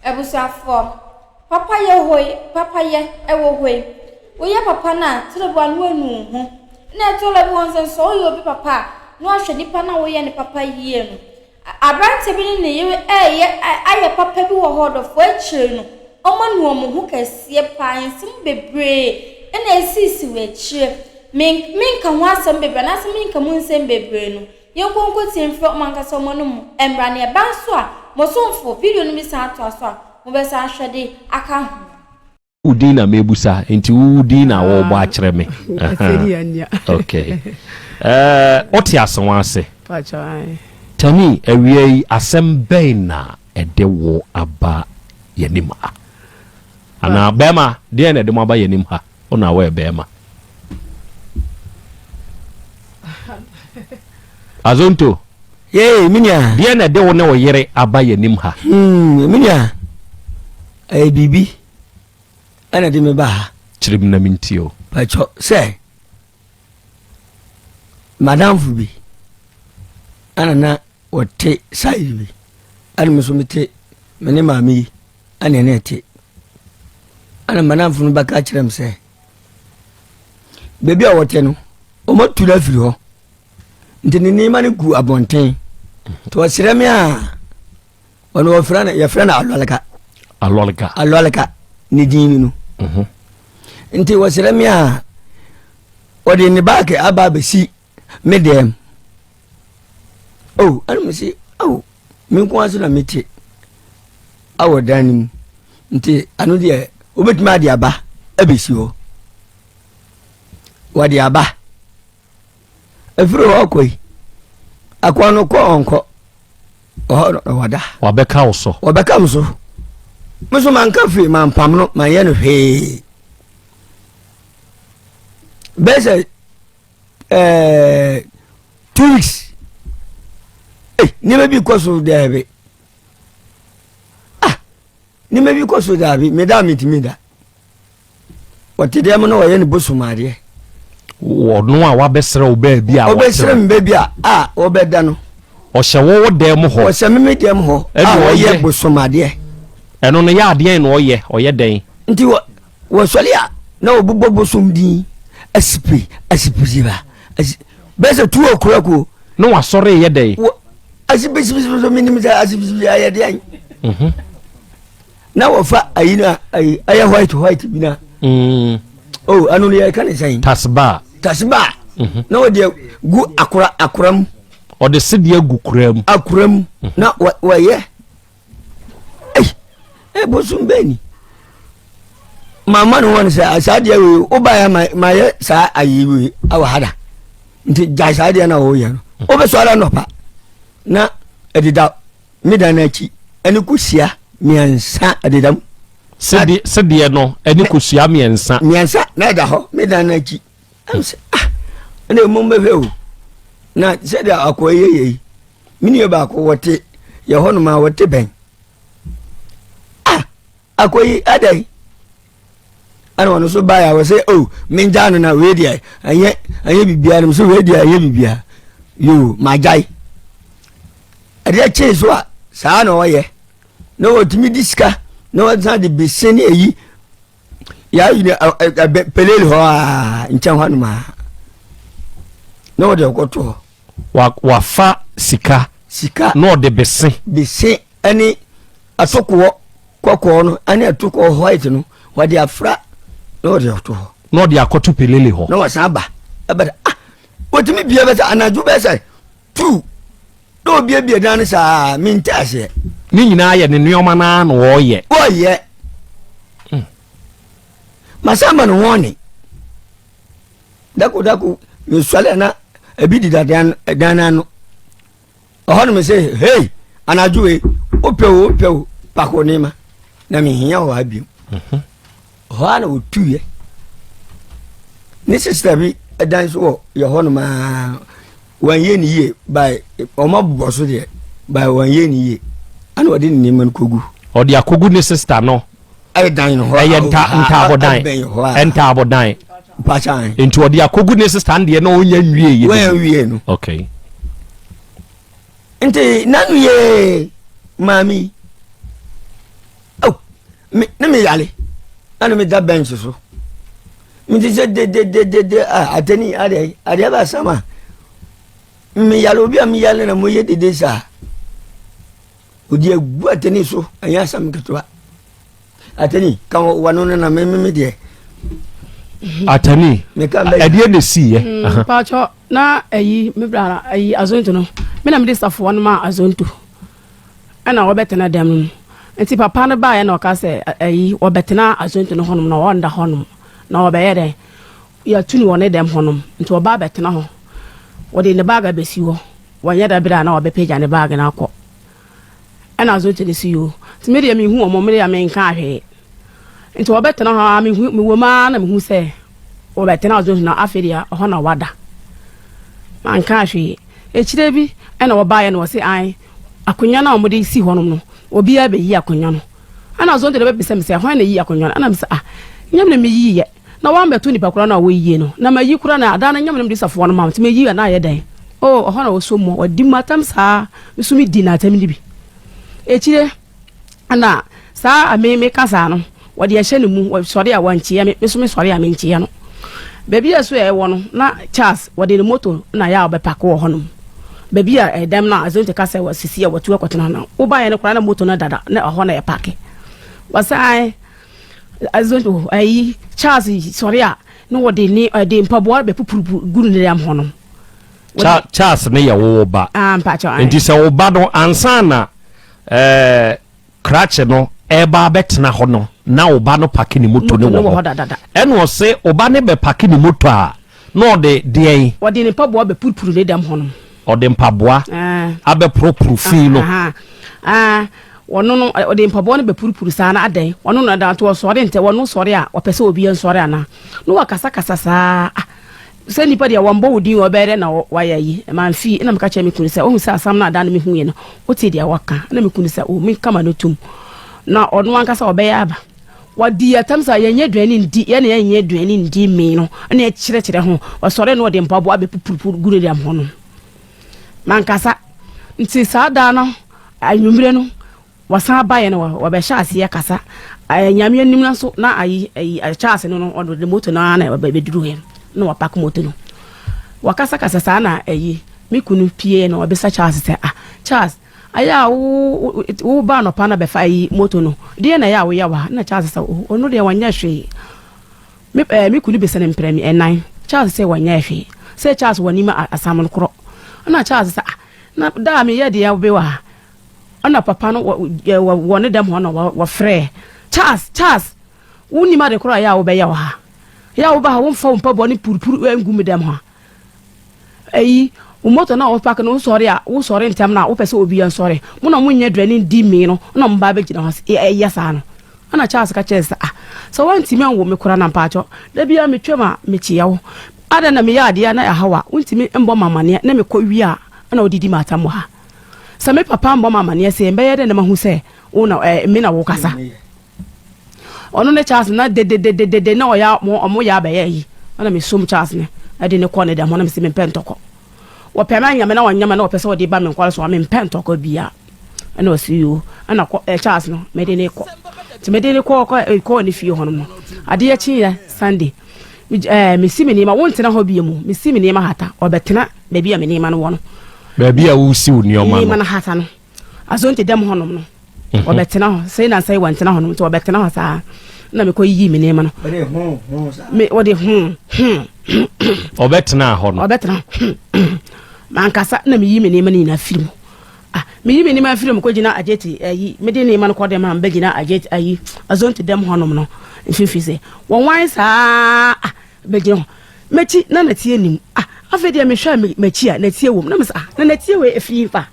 Abusuafoɔ, papayɛ hɔ yi, papayɛ wɔ hɔ yi, woyɛ papa no a, kyerɛ bi a na woanu wo ho. Ɛna ɛtɔ da bi wɔ hɔ nso, sɛ woyɛ obi papa a, na wahwɛ nipa no a woyɛ no papa yie no. Aberanteɛ bi ne ne yere reyɛ ayɛ papa bi wɔ hɔ, ɔdɔfoɔ akyire no, wɔanu wɔn ho kɛseɛ pa ara, nsɛm bebree na ɛsisi wɔ akyire. Menka ho asɛm bebree anaasɛ menka mu nsɛm bebree no, Yɛnkɔ nkotie mfrɛ wɔn ankasa wɔn anom mmra, na ɛba nso a, mo somfo, video no bi san atoa so a, mobɛsan ahwɛ de aka ho. Wo din na mebusa nti wo din na wɔbɔ akyerɛ me. Okay. Eh, wote asewa ase. Tani, awia yi asɛm bɛn na ɛde wo aba yɛnim ha? Anaa bɛrima, deɛn na ɛde mo aba yɛnim ha? Wo na woyɛ bɛrima. Azonto. Yee, me nua. Deɛ na ɛde wo ne wo yere aba yɛn anim ha? Hmm, me nua. Ɛyɛ biribi ɛna ɛde me ba ha. Kyerɛ mu na mentie o. Pakyɛ sɛ madamfo bi ɛna na wɔte side bi ɛna me nso mete me ne maame yi ɛna ɛna ɛte ɛna madamfo no bɛka kyerɛ me sɛ baabi a wɔte no wɔatu no afiri hɔ nti ne nneɛma no gu abɔnten nti ɔsrɛ me a ɔno wɔfrɛ no yɛfrɛ no alɔleka alɔleka alɔleka ne din no mhm. nti wɔsrɛ me a ɔde ne baage aba abɛsi me dɛm oh ɛna me se oh me nko ara so na mete awɔ dan no mu nti ano deɛ wobɛtumi ade aba abɛsi hɔ wɔde aba ɛfiri hɔ kɔ yi akoa no kɔ ɔnkɔ ɔhɔ na wada wabɛka wo so wɔbɛka me so me so manka firi mampam no manyɛ no hwee bɛyɛ sɛ 2 weeks nneɛma bi kɔ so daabi. Ah, nneɛma bi kɔ so daabi, meda a mentumi da. Wɔte dɛm na wɔyɛ ne bosom adeɛ. Ɔno a wabɛsrɛ wo baabi a wɔbɛsrɛ me baabi a a wɔbɛda no. Ɔhyɛ wo wo dɛm hɔ. Ɔhyɛ me me dɛm hɔ a wɔyɛ bosom adeɛ. Ɛno no yɛ adeɛ na ɔyɛ ɔyɛ dɛn? Nti wɔ wɔsɔre a na wɔbobɔ bosom din asipi asipi asi bɛsɛ 2 o'clock o. Na wasɔre yɛ dɛn? Wɔ asipisipisipisi menim sɛ asipisipi ayɛ deɛn. Na wɔfa ayi na ayi ayɛ white white bi na. O oh, ɛno no yɛka ne sɛn? Tasba. Tasba. Na wɔde gu akora akora mu. Ɔde sedeɛ gu kora mu. Akora mu na wɔyɛ. Ei, eh, bosom bɛn ni? Mama no wɔn sɛ saa deɛ wei wobaeɛ ma mayɛ saa ayi wei awɔ ha da nti gyae saa deɛ na wɔyɛ no wobɛsɔre anɔpa na ɛdeda me dan no akyi ɛne kosua mmiɛnsa ɛdeda mu sedeɛ no ɛne kosua mmiɛnsa mmiɛnsa na ɛda hɔ me dan no akyi ɛm sɛ ah ɛna emu mbɛhwɛ o na sɛdeɛ akɔɔ yɛ yɛ yi Me nua baako wɔte yɛ hɔnom a wɔte bɛn. Ah, akɔyi adɛn? Ɛna ɔno nso baeɛ a wɔsɛ o oh, mengyaa no na wei deɛ ɛnyɛ ɛnyɛ biribiara no so wei deɛ ɛnyɛ biribiara yoo magyae. Ɛdeɛ kyee so a saa na ɔyɛ na wɔtumi di sika na wɔsan de bese ne ayi yɛayi no ɛbɛ pelele hɔ a nkyɛn hɔ nom a na wɔde ɔkɔto hɔ. Wa wafa sika. Sika. Na ɔde bese. Bese ɛne atokoɔ kɔkɔɔ no ɛne atokoɔ white no wɔde afra na wɔde ato hɔ. Na ɔde akɔto pelele hɔ. Na wɔsan aba ɛbɛda ah wɔtumi bie bɛsɛ anadwo bɛsɛ 2 na obiebie dan no saa mente aseɛ. Ne nyinaa yɛ ne nneɛma no ara na ɔreyɛ. Ɔyɛ. Masan ma no wɔne. Dako dako mesɔre na ebi deda dan dan no ano. Ɔhɔ no me sɛ hei anadwo wei wopɛ o wopɛ o pako nneɛma na mehia wɔ ha bio. Mhm. Hɔ a na wɔtuiɛ. Ne sista bi dan so wɔ yɛ hɔ nom aa wɔnyɛ ne yie by wɔn abobɔ so deɛ by wɔnyɛ ne yie ɛna ɔde ne nneɛma no kɔgu. Ɔde akɔgu ne sista no. Ɛdan no hɔ ɛyɛ nta ntaabodan ntaabodan. Nti ɔde akɔgu ne sista no deɛ na ɔnya nwie yɛ. Wɔn nwie no. Okay. Nti nanu yɛ maame. Me ne me yale ɛna me da bench so. Me ti sɛ dedededede a atani adeɛ adeɛ ba sama. Me yale obi a me yale na mo yɛ dede saa. Odi agu atani so ɛnyɛ asɛm ketewa. Atani ka wano no na me me deɛ. Atani ɛdeɛ na esi yɛ. Mm, Paatwɔ na ɛyi me bra ɛyi azonto no me na me de safoa no ma azonto. Ɛna wɔbɛtena dɛm no mu. Nti papa no baeɛ na ɔka sɛ ayi wɔbɛtena azonto no hɔnom na ɔnda hɔnom na ɔbɛyɛ dɛn yɛatu no wɔ ne dɛm hɔnom nti ɔba abɛtena hɔ wɔde ne baage abɛsi hɔ wɔnyɛ da berɛ a na ɔbɛpagya ne baage no akɔ ɛna azonto no si yoo nti me deɛ mehu wɔn me deɛ menka hwee Nti wɔbɛtena hɔ ara, mehu, mewɔ mu ara na mehu sɛ wɔbɛtena ɔdwo so na afei deɛ ɛhɔ na wada. Manka hwee. Akyire bi ɛna wɔbaeɛ na wɔse an akonnwa no a wɔde si hɔnom no, obiara bɛyi akonnwa no. Ɛna ɔzonto no bɛbisa me sɛ hwan na yi akonnwa no? Ɛna mesɛ ah, nyɛ me na meyiiɛ. Na wɔambɛto nipa korɔ no a wɔyie no. Na mayi korɔ no a, da no nyɛ me na mede safoa no ma wo, nti meyi a na ayɛ dɛn? Oh, ɛhɔ na wɔsɔ mu, wɔdi m'atam saa, me nso medi n'atam no bi. Akyire Ɛna saa a me meka saa no, wɔde ɛhyɛ ne mu, wɔsɔre a wɔnkyea me, me nso mesɔre a menkyea no. Baabi a so ɛwɔ no, na Charles wɔde ne moto na yɛ a ɔbɛpake wɔ hɔnom. Baabi a ɛdɛm no a Azonte ka sɛ wɔsisi a wɔtu akɔtena no, wobaeɛ no koraa na moto no dada na ɛhɔ na yɛpake. Wɔsan Azonte ayi Charles sɔre a na wɔde ne ɛde mpaboa bɛpupuru gu ne dɛm hɔ no. Charles ne yɛ wo ba. Ah, Nti sɛ wo ba no ansa na Ɛɛ, krakye no ɛreba abɛtena hɔ no, na ɔba no pake ne moto no wɔ hɔ. Ɛna ɔse ɔba no bɛpake ne moto a, na ɔde deɛn? Ɔde ne mpaboa bɛpurupuru ne dɛm hɔ nom. Ɔde mpaboa abɛporoporo fi no. Ɔno no, ɔde mpaboa no bɛpurupuru saa na adɛn? Ɔno na nti ɔsɔre ntɛ, ɔno sɔre a, ɔpɛ sɛ obiara nsɔre anaa? Na wakasakasa saa. Ah, Sɛ nnipa deɛ wɔmbɔ wo din ɔbɛyɛ dɛn na wayɛ ayi? Mamfii, ɛna meka kyerɛɛ me kunu sɛ, wohu sɛ asɛm no a da no mehuiɛ no, wotee deɛ wɔka? Ɛna me kunu sɛ, o menka ma no tom, na ɔno ankasa ɔbɛyɛ aba. Wɔdii atam sɛ yɛnyɛ aduane ndi, yɛne yɛnyɛ aduane ndi mee no, ɛna ɛkyerɛkyerɛ ho. Ɔsɔre na ɔde mpaboa abɛpupurupuru gu ne dɛm hɔ no. Mankasa. Nti saa da no anwummere no, Wɔsan baeɛ no wɔbɛhyɛ aseɛ kasa Nyame anim no nso na ayi ayi Charles no no ɔde moto no ara na ɛbɛduru hɛ na wɔpak moto no wɔkasa kasa saa na ayi me kunu pie na ɔbisa Charles sɛ ah Charles ayɛ a wo wo ba anɔpa na bɛfa ayi moto no deɛ na ɛyɛ a woyɛ wɔ ha na Charles sɛ ɔno deɛ wɔnyɛ hwee me ɛɛ me kunu bisa no mprɛ mi ɛnan Charles sɛ wɔnyɛ hwee sɛ Charles wɔnim asam no korɔ na Charles sɛ ah na da a meyɛ deɛ wobɛwɔ ha Ɛna papa no wɔ ne dɛm hɔ na wɔfrɛɛ Charles, Charles, wonnim ade korɔ a ɛyɛ a wobɛyɛ wɔ ha. Ɛyɛ a woba ha womfa wo mpaboa ne purupuru ngu me dɛm hɔ. Ɛyi, wo moto na wɔpak no wosɔre a wosɔre ntɛm na wopɛ sɛ obiara nsɔre. Mo na monyɛ aduane ndi mee no na mo ba bɛgyina hɔ ɛyɛ saa no. Ɛna Charles ka kyerɛɛ sɛ ah, sɛ woantumi anwo me koraa na mpaakyɛw, da biara metwam a mekyea wo. Adɛn na meyɛ adeɛ a na ɛhaw a wontumi mbɔ me amaneɛ na mekɔ wie a ɛna wodidi m'atam wɔ ha. Sɛ me papa ammɔ me amanneɛ sɛ, mɛyɛ dɛn na mahu sɛ wo na ɛɛ me na wokasa? Ɔno ne Charles na dedededede na ɔyɛ ɔmo yɛ abɛyɛ yi. Ɛna me som Charles no ɛde ne kɔ ne dɛm hɔ na me sɛ mempɛ ntɔkɔ. Wɔpɛ me anya me na wɔnyɛ me na wɔpɛ sɛ wɔde ba me nkɔla so a mempɛ ntɔkɔ bia. Ɛna ɔsi yoo ɛna kɔ ɛ Charles no mede ne kɔ. Nti mede ne kɔ kɔ kɔɔ ne fie hɔ no mu. Adeɛ kyeeɛ Sunday ɛɛ mesi me nneɛma wontena hɔ bie mu mesi me nneɛma hata ɔbɛtena baabi a me nneɛma no wɔ no. Baabi a wosi wo nneɛma no. Nneɛma no hata no. Azonte dɛm hɔnom no. Mhm. Wɔbɛtena hɔ. Sɛ na sɛ wɔntena hɔ no nti wɔbɛtena hɔ saa. Na mekɔ yiyi me nneɛma no. Me wɔde ho ho. Ɔbɛtena hɔ no. Ɔbɛtena mankasa na meyi me nneɛma no nyinaa firi mu. Ah, meyi me nneɛma firi mu kɔgyina agyeti ayi mede nneɛma no kɔ dɛm a mebɛgyina agyeti ayi azonte dɛm hɔnom no mfimfini sɛ wɔn wan saa ah Bɛgyina hɔ. M'akyi na nɛteɛ nni mu. Ah, afei deɛ mehwɛ a m'akyi a nɛteɛ wɔ mu. Na mesɛ, ah, na nɛteɛ wei ɛfiri fa?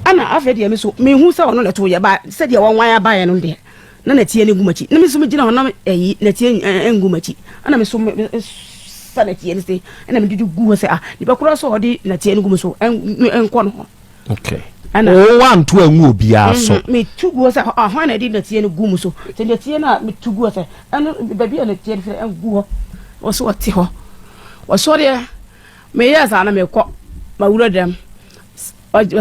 Ɛna afei deɛ me so mehu sɛ ɔno na ɛto yɛ ba sɛdeɛ wɔnwan abaeɛ no deɛ na nɛteɛ no gu m'akyi. Na me nso megyina hɔ na ɛyi nɛteɛ ngu m'akyi. Ɛna me so sa nɛteɛ no se ɛna mede gu hɔ sɛ ah, nipa korɔ sɛ ɔde nɛteɛ no gu me so ɛnkɔ no hɔ. Okay. Ɛna wo wanto angu obiara so. Mhm, metu gu hɔ sɛ hwan na ɛde nɛteɛ no gu mu so. Sɛ nɛteɛ no a metu gu hɔ sɛ ɛno baabi a nɛteɛ no firi ɛngu hɔ. Wɔ so ɔte hɔ. Wɔsɔreɛ meyɛɛ saa na mekɔ mawura dɛm.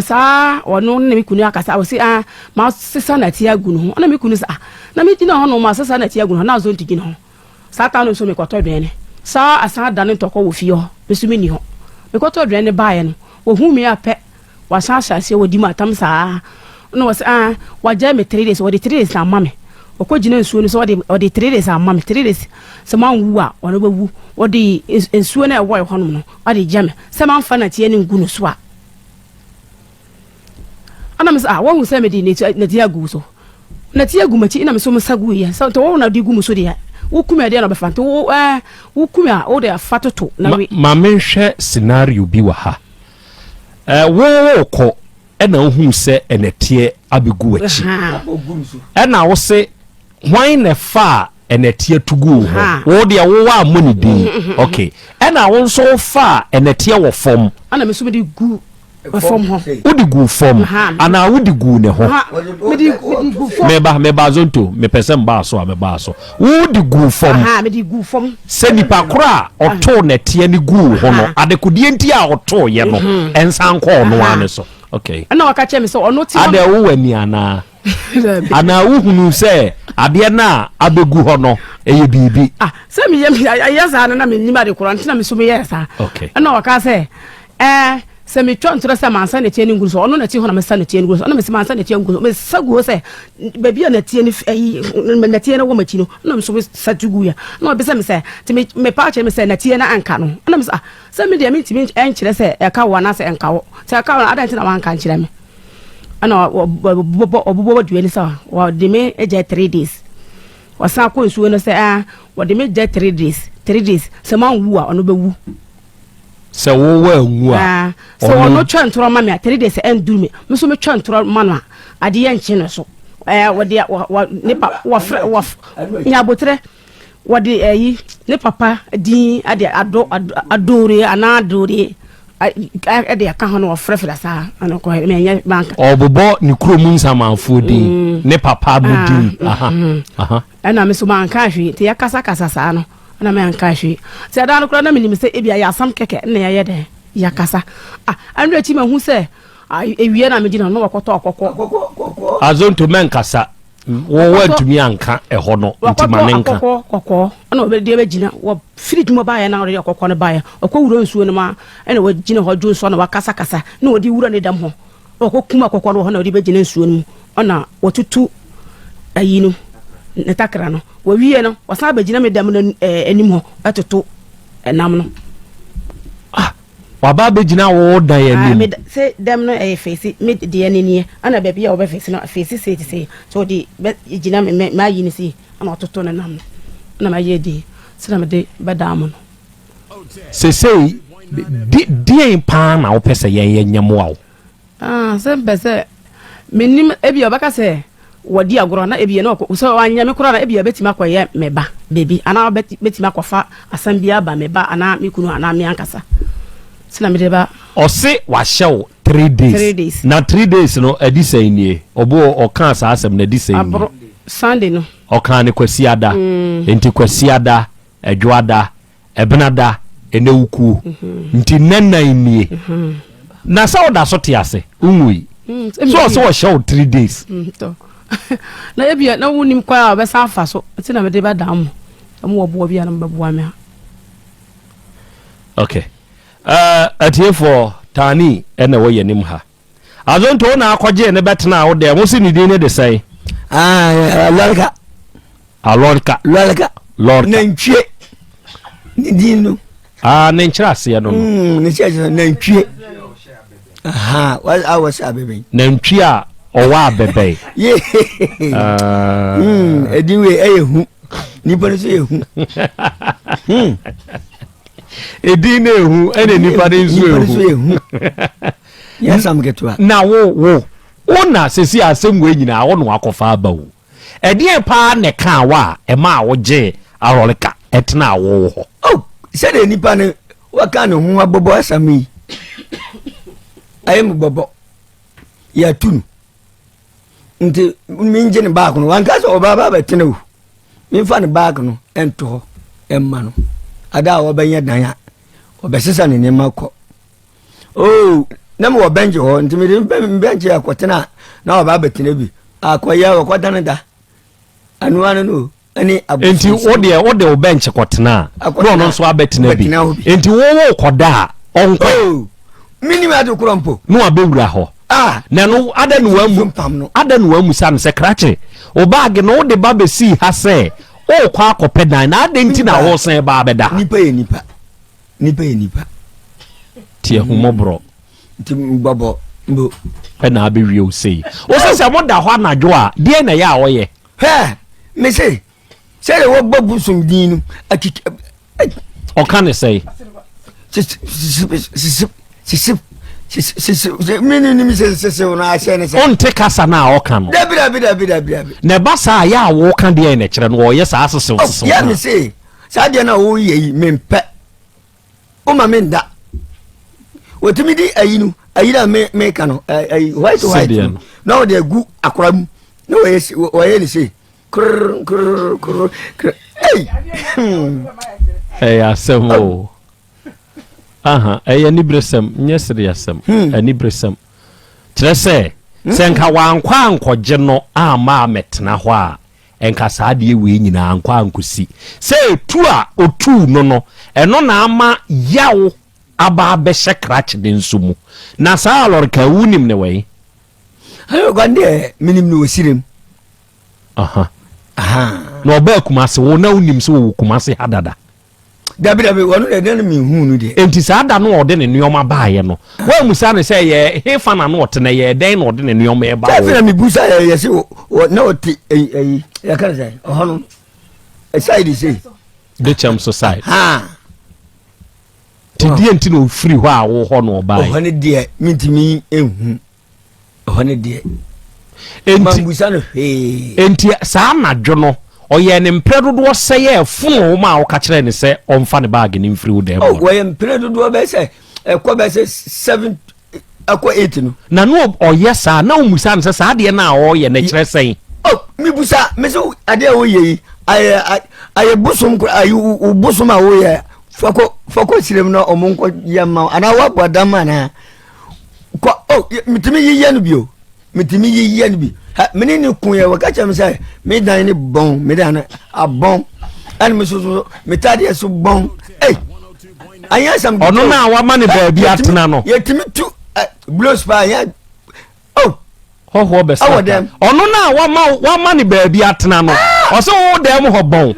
Saa ɔno ne me kunu akasa ɔsi ah masesa nɛteɛ agu ne ho. Ɛna me kunu sɛ ah. Na megyina hɔ nom a sɛ saa nɛteɛ agu no hɔ na Azonto gyina hɔ. Saa ta no nso mekɔtɔ aduane. Saa asan adane ntɔkwa wɔ fie hɔ, me nso menni hɔ. Mekɔtɔ aduane no baeɛ no, wɔhuu me a pɛ, wɔasan ahyɛ aseɛ wɔdi m'atam saa. Ɛna wɔse ah, wagyae me three days, wɔde three days na ama me. Wɔkɔgyina nsuo no so, wɔde wɔde three days ama me, three days. Sɛ manwu a, wɔn bɛwu. Wɔde nsuo no a ɛwɔ hɔnom no, wɔde gya me. Sɛ mamfa nɛteɛ no ngu no so a. Ɛna me sɛ, ah, wɔhu sɛ mede nɛteɛ agu wo so. Nɛteɛ agu m'akyi, ɛna me so mesa gu yɛ. Sɛ nti wɔn na de gu mu so deɛ, woku me adeɛ na ɔbɛfa. Nti wo ɛɛ woku me a, wo de fa toto na we. Ma menhwɛ scenario bi wɔ ha. Ɛɛ wo wokɔ ɛna wohuu sɛ ɛnɛteɛ abɛgu w'akyi. Ɛna wo se hwan na ɛfaa ɛnɛteɛ to guu ho? Wo deɛ wo wammɔ ne din. Okay. Ɛna wo nso wofaa ɛnɛteɛ wɔ fam. Ɛna me nso mede gu fam hɔ. Wode guu fam anaa wode guu ne ho? Meba, meba Zonto, mepɛ sɛ mbaa so a mebaa so. Wode guu fam. Sɛ nipa koro a ɔtoo nɛteɛ no guu ho no, adekodeɛ nti a ɔtooyɛ no, ɛnsan nkɔ ɔno ara ne so. Okay. Ɛna ɔka kyerɛ me sɛ ɔno te hɔ. Adɛ wowɔ ani anaa? Anaa wohunu sɛ adeɛ no a abɛgu hɔ no ɛyɛ biribi? Ah, sɛ meyɛ meyɛ saa no na mennim ade korɔ nti na me so meyɛɛ saa. Okay. Ɛna ɔka sɛ ɛɛ sɛ metwa ntorɔ sɛ mansa nɛteɛ no ngu so, ɔno nɛteɛ hɔ na mesa nɛteɛ no gu so, ɛna mese mansa nɛteɛ ngu so, mesa gu hɔ sɛ baabi a nɛteɛ no ayi nɛteɛ no wɔ m'akyi no, ɛna me so mesa to gu yɛ. Ɛna ɔbisa me sɛ, nti me mepa kyerɛ me sɛ nɛteɛ no anka no, ɛna mese ah sɛ me deɛ mentumi nkyerɛ sɛ ɛka wo anaasɛ ɛnka wo, sɛ ɛka wo no adɛn nti na wanka nkyerɛ me? Ɛna ɔbobɔ ɔbobɔ dua no sɛ wɔde me gya three days. Ɔsan kɔ nsuo no sɛ ah wɔde me gya three days three days sɛ manwu a ɔno bɛwu. Sɛ wo wanwu a, sɛ ɔno twa ntorɔ ma me a three days ɛnduru me, me nso metwa ntorɔ ma no a adeɛ nkye no so. Ɛɛ wɔde wɔ ne pa wɔfrɛ wɔ nyabotrɛ wɔde ɛyi ne papa din ɛde ado adoore anaa adoore ɛde aka ho no wɔfrɛfrɛ saa ɛno kɔ ɛmɛ nyɛ banka. Ɔbobɔ ne kurom nsamanfoɔ din mm. ne papa mu din. Ah, aha mm. aha. Ɛna me so manka hwee nti yɛkasakasa saa no. Na manka hwee. Nti ɛda no koraa na menim sɛ ebia yɛ asɛm kɛkɛ na yɛayɛ dɛn yɛakasa. Ah, ɛno akyi mahu sɛ ah, ewia na megyina no na wɔkɔtɔ ɔkɔkɔ. Azonto mɛnkasa. Wo wantumi anka ɛhɔ no nti ma ne nka. Wɔkɔtɔ akɔkɔ kɔkɔɔ ɛna wɔde bɛgyina wɔfiri dwuma baeɛ na wɔde akɔkɔ no baeɛ ɔkɔ wura nsuo no mu a ɛna wɔgyina hɔ dwo nsuo na wakasakasa na wɔde wura ne dam hɔ Wɔkɔkum akɔkɔ no wɔ hɔ na wɔde bɛgyina nsuo no mu na wɔtutu ayi no ne takra no. Wɔwie no, wɔsan bɛgyina me dɛm no anim hɔ ɛtoto ɛnam no. Ah, waba abɛgyina wo dan anim. Ah, sɛ dɛm no ɛyɛ fesi me deɛ no nie ɛna baabi a wɔbɛfesi no fesi sei te sei sɛ wɔde bɛgyina me mayi no sei ɛna wɔtoto ne nam no ɛna mayɛ di sɛ na mede bɛdaa mo no. Seesei, de, deɛn paa na wopɛ sɛ yɛn yɛnyɛ mmoa wo? Ah, sɛ mpɛ sɛ menim ebia ɔbɛka sɛ wɔdi agorɔ na ebia na ɔkɔ sɛ wanyɛ me koraa na ebia bɛtumi akɔyɛ me ba baabi anaa bɛtumi akɔfa asɛm bi aba me ba anaa me kunu anaa me ankasa sɛ na mede ba. Ɔse wahyɛ wo three days. Three days. Na three days no adi sɛn nie? Ɔbo ɔkaa saa asɛm no adi sɛn nie? Aboro Sunday no. Ɔkaa no Kwasiada. Nti Kwasiada Ɛdwoada, Ɛbenada, ɛnɛ wukuo. Nti nnɛ nnan nie. Na sɛ woda so te ase, wonwui. So ɔsɛ ɔhyɛ wo three days. Na ebia na wonim kwan a wɔbɛsan afa so nti na mede bɛdan mo. Sɛ mowɔ boa bi a na mobɛboa me a. Okay. Uh, atiefoɔ, Taani ɛna ɛwɔ yɛn anim ha. Azonto wo na akɔgyee ne bɛtenaa wo dɛm, wo se ne din ne de sɛn? Ah, Lɔrika. Alɔrika. Lɔrika. Lɔrika. Nantwie. Ne din no. Ah, ne nkyerɛaseɛ no no. Mm, ne nkyerɛaseɛ no nantwie. Aha, awɔ sɛ abɛbɛn. Nantwie a ɔwɔ abɛbɛn. Yee. Ah. Mm, ɛdin wei ɛyɛ hu. Nipa no nso yɛ hu. Hmm. Edin no ehu ɛna nipa no nso ehu. Nipa no nso yɛ hu. Yasam ketewa. Na wo wo wo na sisi asɛm wei nyinaa wo na wakɔfa aba o. Ɛdeɛn paa na ɛkaa wo a ɛmaa wo gyee Arɔleka ɛtenaa wo wo hɔ? Oh, sɛdeɛ nipa no waka ne ho abɔbɔ asɛm yi ayɛ mu bɔbɔ yɛatu no nti mengye ne baako no wanka sɛ ɔbaa ba bɛtena o memfa ne baako no nto hɔ ɛmma no ada a wɔbɛnyɛ dan a ɔbɛsesa ne nneɛma kɔ Oh, na mewɔ bɛnkye hɔ nti mede bɛnkye akɔtena na ɔba abɛtena bi akɔyɛ ɔkɔdane da. Ɛno ano no ɛne Nti wo deɛ wode wo bɛnkye kɔtena a na ɔno nso abɛtena bi. Nti wo wo kɔda a ɔnkɔ. Oh, menim ade korɔ mpo. Na wabɛwura hɔ. Ah, na ɛno adɛn na wamu adɛn na wamusa no sɛ krakye wo baage no wode ba bɛsii ha sɛ wokɔ akɔpɛ dan na adɛn nti na wosan ba abɛda ha. Nipa yɛ nipa. Nipa yɛ nipa. Ti ahummɔborɔ. Nti mbɔbɔ mbo. Ɛna abɛwie wo sei. Wo sɛ sɛ moda hɔ anadwo a deɛ na ɛyɛ a ɔyɛ. Hwɛ, mese sɛdeɛ wɔbɔ bosom din no akiki. Ɔka ne sɛe. Wonte kasa no a ɔka no. Dabi dabi dabi dabi dabi. Na ɛba saa a yɛ a wɔka deɛ na ɛkyerɛ no wɔyɛ saa sesew oh, sesew. Yɛ me se saa deɛ no a woyɛ yi mempɛ. Woma me nda. Wɔtumi di ayi no ayi no a meka no ayi white white no na wɔde agu akora mu na wɔyɛ ne sei koror koror koror koror ei. Ɛyɛ asɛm o. Aha, ɛyɛ aniberesɛm, nyɛ sereasɛm, hmm. aniberesɛm. Kyerɛ sɛ, hmm. sɛ nka wankɔ ankɔgye no amma ammɛtena hɔ a, Ɛnka saa adeɛ wei nyinaa ankɔ ankɔsi sɛ ɛtu a ɔtuu no no, ɛno na ama yaw aba abɛhyɛ krakye no nso mu. Na saa Alɔreka yi, wonim no wɛn? Alɔreka no deɛ, menim no wɔ Sirem. Aha. Na ɔbaa Kumase, wo na wonim sɛ ɔwɔ Kumase ha dada? Dabi dabi, wɔn deɛ deɛ mi hu no deɛ. Enti saa da no a ɔde ne nneɛma baeɛ no, woammusa no sɛ ɛyɛ hefa na na ɔte na ɛyɛɛ dɛn na ɔde ne nneɛma reba wo? Sɛ na mebusa yɛ yɛ se wɔ na ɔte ɛyi ɛyi yɛka no sɛ ɔhɔ no side sei. De kyɛm so side. Ti deɛ nti na ɔfiri hɔ a wo hɔ na ɔbaeɛ? Ɔhɔ no deɛ mentumi nhu. Ɛhɔ no deɛ, Enti, mambusa no hwee. enti saa anadwo no, ɔyɛɛ ne mprɛ dodoɔ sɛe a ɛfonoo wo maa woka kyerɛɛ no sɛ ɔmfa ne baage no mfiri wo dan mu Oh, no. wɔyɛ mprɛ dodoɔ bɛyɛ sɛ ɛkɔ bɛyɛ sɛ seven ɛkɔ eight no. Na na ɔyɛ saa, na wommusaa no sɛ saa adeɛ no a ɔreyɛ no ɛkyerɛ sɛn? Oh, mebusa, me sɛ adeɛ a woyɛ yi, ayɛ ayɛ bosom kora, ayi wo bosom a woyɛ, fakɔ fakɔ sirem na ɔmo nkɔ yɛ ma wo, anaa woabɔ dam anaa? kɔ o oh, metumi yiyɛ no bio metumi yiyɛ no bi mene ne ko yɛ wɔka kyerɛ me sɛ me dan ne bɔn me dan no abɔn ɛne me soso metadeɛ so bɔn ei anyɛ asɛm ɔno no a wama ne baabi atena no yɛtumi tu blows paa anyɛ oh hɔhoɔ bɛsra ɔno no a wama wama ne baabi atena no ah! ɔsɛ wo dan mu hɔ bɔn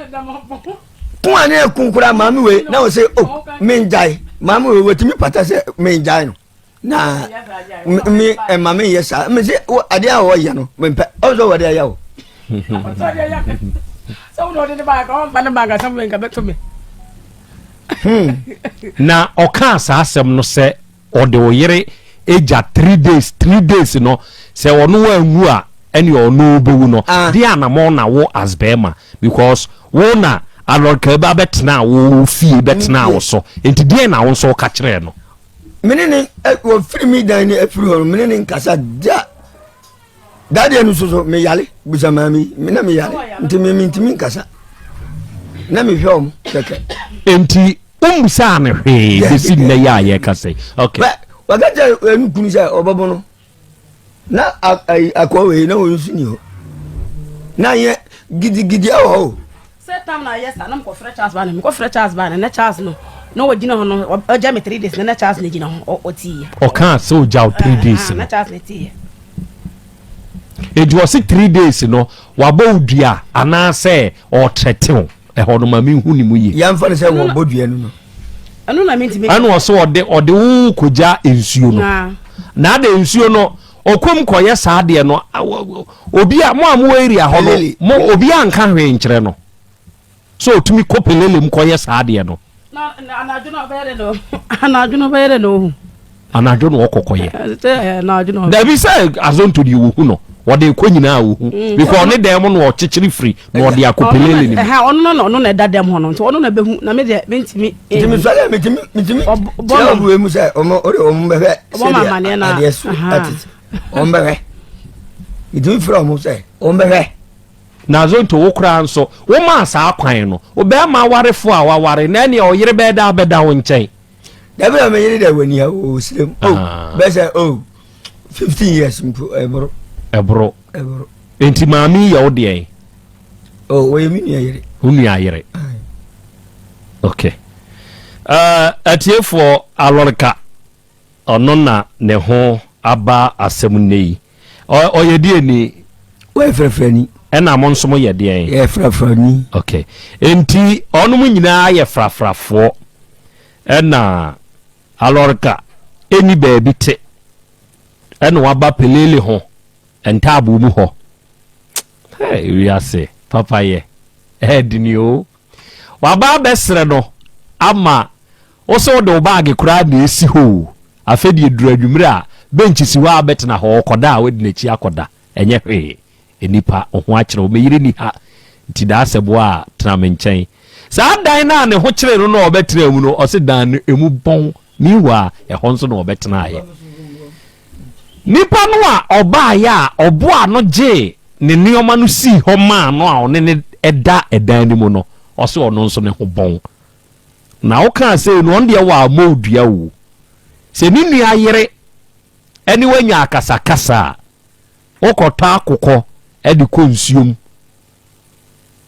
ko a ne ɛko koraa maame wei na wɔ sɛ o oh, mengyae maame wei wɔtumi pata sɛ mengyae no na me ɛma menyɛ saa me sɛ adeɛ a wɔyɛ no mempɛ ɔsɛ sɛ wɔde ayɛ o hmm. na ɔkaa saa asɛm no sɛ Ɔde wo yere gya 3 days, 3 days no sɛ ɔno anwu a ɛne ɔno ɔbɛwu no Ah. deɛ anamɔn na wo as bɛɛma because wo na alɔrika ba bɛtenaa wo fie bɛtenaa wo so nti deɛ na wo nso woka kyerɛɛ no. Mene ne wɔfiri me dan no afiri hɔ no mene ne nkasa da dadeɛ no soso meyare busa maame yi me na meyare nti me mentumi nkasa na mehwɛ wɔn kɛkɛ. Nti wommusaa no hwee bɛsi nnɛ yi a yɛrekasa yi okay. Waka kyerɛ ɛnu kunu sɛ ɔbɛbɔ no na akɔ wei na wɔn nso ni hɔ na yɛ gidigidi ɛwɔ hɔ o. Sɛ tam na ayɛ saa na mekɔfrɛ Charles ba no mekɔfrɛ Charles ba no na Charles no na ɔgyina hɔ no ɔgya me 3 days na na Charles na gyina hɔ ɔtiiɛ. Ɔkaa sɛ ɔgya wo 3 days no. Na Charles na tiiɛ. Enti ɔse 3 days no wabɔ wo dua anaasɛ ɔɔtrɛte wo ɛhɔ no ma menhu ne mu yie. Yɛmfa no sɛ wɔbɔ dua no no. Ɛno na mentumi. Ɛna ɔse ɔde ɔde wo kɔgya nsuo no. Na ada nsuo no ɔkɔm kɔyɛ saa adeɛ no obi a mo a mowɔ area hɔ no mo obi a nka hwee nkyerɛ no sɛ ɔtumi kɔ pelele mu kɔyɛ saa adeɛ no. Na anadwo na ɔbɛyɛ dɛ na anadwo na ɔbɛyɛ dɛ na ohu. Anadwo na ɔkɔ kɔyɛ. Dabi sɛ azonto deɛ wɔhu no wɔde kɔ nyinaa wɔhu mm. because ɔne dan mu na ɔkyekyere firi na ɔde akɔ pelele ne mu. Ɔno na ɔno na ɛda dɛm hɔ no nti ɔno na bɛhu na me deɛ mentumi. Nti mesɔre a metumi metumi kyerɛ ɔmo wei mu sɛ ɔmo ɔde ɔmo bɛhwɛ sɛdeɛ adeɛ so ɛtete ɔmo bɛhwɛ metumi frɛ ɔmo sɛ ɔmo bɛhwɛ. Na zonto wo koraa nso womaa saa kwan no wo bɛrima awarefo a waware na ɛneɛ ɔyere bɛyɛ dɛ abɛda wo nkyɛn. Dabi na meyere dɛ wɔ ni ha wɔ sirem o oh, bɛsɛ o oh, 15 years mpo ɛboro. Ɛboro. Ɛboro. Nti maame yi yɛ wo deɛn? Oh, wɔyɛ me nua yere. Wo nua yere. Okay. Uh, atiefoɔ alɔreka ɔno na ne ho aba asɛm nnɛ yi. Ɔyɛ deɛ ni? Wɔyɛ frafrani. Ɛna mo nso mo yɛ deɛn? Yɛ frafrani. Okay. Enti ɔnom nyinaa yɛ frafrafoɔ. Ɛna alɔreka ɛni baabi te. Ɛna waba pelele ho ntaaboo mu hɔ. Hey, wiase papayɛ ɛɛdini o. Waba abɛsrɛ no ama wo sɛ wode wo baage koraa na ɛsi hɔ o. Afei deɛ duru anwummerɛ a bɛnkyi si hɔ a bɛtena hɔ ɔkɔda a wadi n'akyi akɔda. Ɛnyɛ hwee. Nnipa wo ho akyerɛ wo. Me yere ni ha nti daa sɛ boa a tena me nkyɛn. Saa dan no a ne ho kyeree no na ɔbɛtenaa mu no ɔse dan no ɛmu bɔn. Meanwhile ɛhɔ nso na ɔbɛtenaeɛ. Nipa no a ɔbaeɛ a ɔboaa no gyee ne nneɛma no sii hɔ maa no a ɔne no da ɛdan no mu no, ɔse ɔno nso ne ho bɔn. Na wokaa sei no, ɔno deɛ wammɔ wo dua o. Sɛ ne nua yere ne wanya akasakasa a, wokɔtɔ akokɔ de kɔ nsuom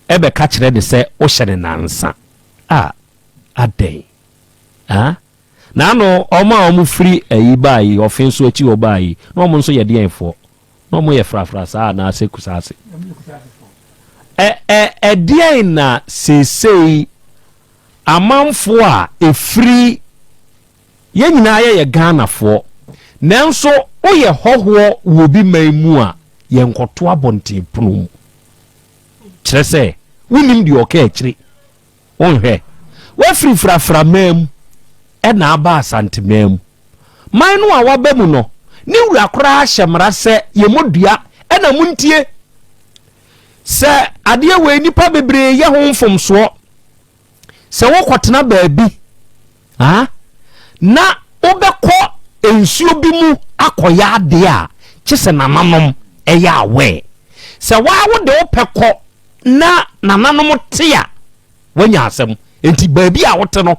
bɛka kyerɛ no sɛ wohyɛ no nansa a, adɛn? Ah? Naano wɔn a wɔn firi ayi baa yi, ɔfe nso akyi hɔ baa yi, na wɔn nso yɛ deɛn foɔ? Na wɔn yɛ frafra saa anaasɛ kusaase? Ɛ ɛ ɛdeɛn na seesei amanfoɔ a ɛfiri yɛn nyinaa yɛyɛ Ghanafoɔ, nanso woyɛ hɔhoɔ wɔ obi man mu a, yɛnkɔto abɔnten pono mu. Kyerɛ sɛ, wonnim deɛ ɔka akyire. Wonhwɛ, woafiri fraframan mu na aba Asanteman mu. Man no a woaba mu no, ne wura koraa hyɛ mmara sɛ yɛmmɔ dua na montie. Sɛ adeɛ wei nnipa bebree yɛ ho mfomsoɔ. Sɛ wokɔtena baabi ah, na wobɛkɔ nsuo bi mu akɔyɛ adeɛ a, kye sɛ nananom ɛyɛ aware. Sɛ waa wode wopɛ kɔ na nananom te a, woanya asɛm. Enti baabi a wote no,